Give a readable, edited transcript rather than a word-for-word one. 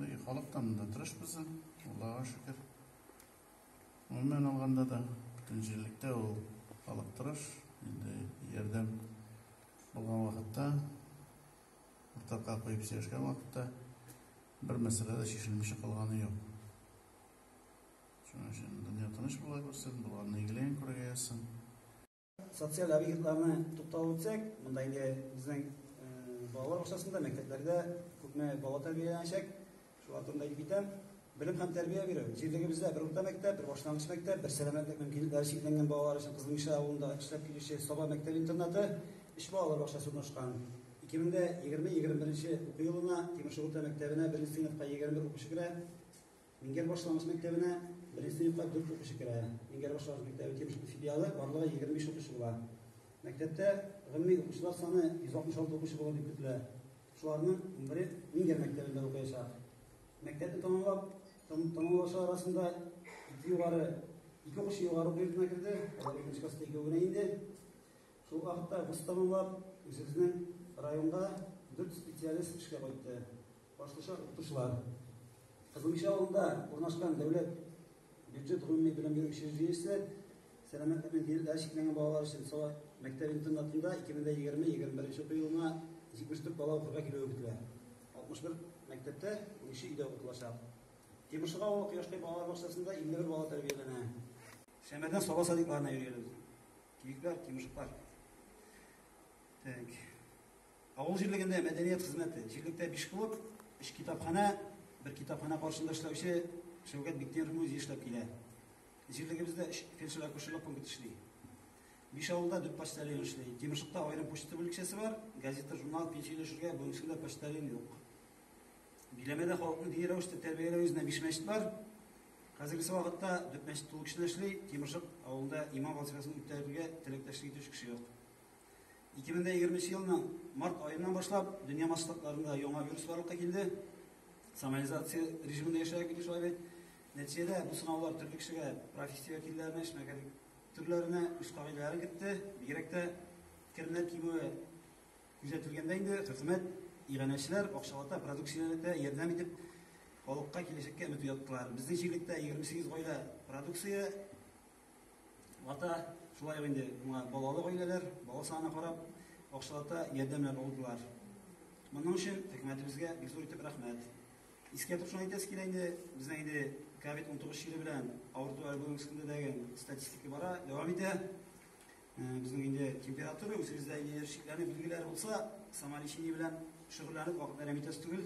Ну и халык та монда тырыш безнең, Аллага шөкер. Гомумән алганда да, бөтен җирлектә ул халык тырыш, инде ярдәм булган вакытта, уртакка куеп сөйләшкән вакытта бер мәсьәлә дә чишелмичә калганы юк. Шуның өчен дөнья тыныч була күрсен, булганны игелеген күрергә язсын. Социаль объектларны тукталып үтсәк, монда инде безнең балалар бакчасында, мәктәпләрдә күпме бала тәрбияләнәчәк, шулар турында әйтеп китәм. Белем һәм тәрбия бирү. Җирлегебездә бер урта мәктәп, бер башлангыч мәктәп, бер сәламәтлек мөмкинлекләре чикләнгән балалар өчен Кызыл Мишә авылында эшләп килүче Саба мәктәп-интернаты, өч балалар бакчасы урнашкан. 2020-21 уку елына Тимершык урта мәктәбенә беренче сыйныфка 21 укучы керә. Миңгәр башлангыч мәктәбенә беренче сыйныфка дүрт укучы керә. Миңгәр башлангыч мәктәбе Тимершыкның филиалы, барлыгы 25 укучы була. Мәктәптә гомуми укучылар саны 166 укучы булыр дип көтелә. Шуларның унбере Миңгәр мәктәбендә укыячак. Мәктәпне тәмамлап, тәмамлаучылар арасында ике югары, ике укучы югары уку йортына керде, алар икенче класста икәү генә инде. Шул вакытта вуз тәмамлап, үзебезнең районга дүрт специалист эшкә кайтты. Башлыча укытучылар. Кызыл Мишә авылында урнашкан дәүләт бюджет гомуми белем бирү учреждениесе сәламәтлек мөмкинлекләре чикләнгән балалар өчен Саба мәктәп-интернатында 2020-21 уку елына 74 бала укырга килүе көтелә. 61 мәктәптә, унөче өйдә укытылачак. Тимершык авылы Кояшкай балалар бакчасында 51 бала тәрбияләнә. Шәмәрдән Саба садикларына йөриләр. Киекләр, тимершыклар. Так. Авыл җирлегендә мәдәният хезмәте. Җирлектә биш клуб, өч китапханә, бер китапханә каршында эшләүче Шәүкәт Биктимеров музее эшләп килә. Җирлегебездә өч фельдшер-акушерлык пункты эшли. Биш авылда дүрт почтальон эшли. Тимершыкта аерым почта бүлекчәсе бар. Газета, журнал, пенсия өләшергә бүгенге көндә почтальон юк. Биләмәдә халыкны дини рәвештә тәрбияләү йөзенә биш мәчет бар. Хәзергесе вакытта дүрт мәчет тулы көченә эшли. Тимершык авылында имам вазифасын үтәргә теләктәшлек итүче кеше юк. 2020 елның март аеннан башлап дөнья масштабларында яңа вирус барлыкка килде. Самоизоляция режимында яшәргә килде шулай бит. Нәтиҗәдә бу сынаулар төрле кешегә, профессия вәкилләренә, эшмәкәрлек төрләренә үз кагыйдәләрен кертте. Бигрәк тә керемнәр кимүе күзәтелгәндә инде хөкүмәт иганәчеләр акчалата продукцияләргә ярдәм итеп халыкка киләчәккә өмет уяттылар. Безнең җирлектә 28 гаилә продукция Ата, шулай ук инде моңа балалы гаиләләр, бала санына карап, акчалата ярдәмнәр алдылар. Моның өчен хөкүмәтебезгә бик зур итеп рәхмәт. Искәртеп шуны әйтәсе килә инде, безнең инде COVID-19 чире белән авырту әле бүгенге көндә дә статистика бара, дәвам итә. Безнең инде температура, үзебездә инде шикләнү билгеләре булса, самолечение белән шөгыльләнеп вакыт әрәм итәсе түгел.